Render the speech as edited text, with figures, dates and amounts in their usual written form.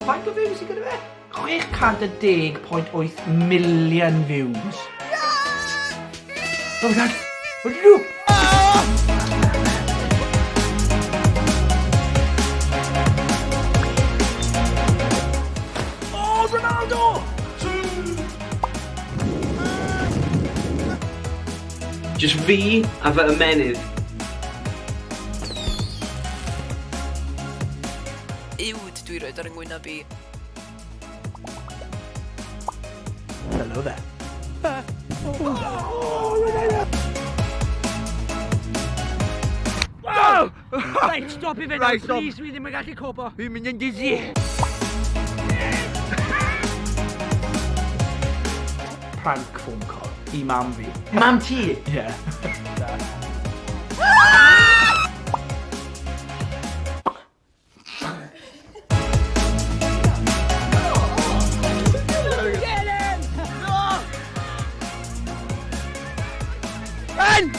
Faint o views sydd gyda fe? 610.8 million views. Oh my God! What did you do? Oh, Ronaldo! Just fi a fy ymennydd. Uwd dwi roed ar 'y ngwyneb i. Hello there. Reit, stop i fe nawr, please, dwi ddim yn gallu copo. Fi'n mynd yn dizzy. Prank phone call i mam fi. Mam ti? Yeah. Ben!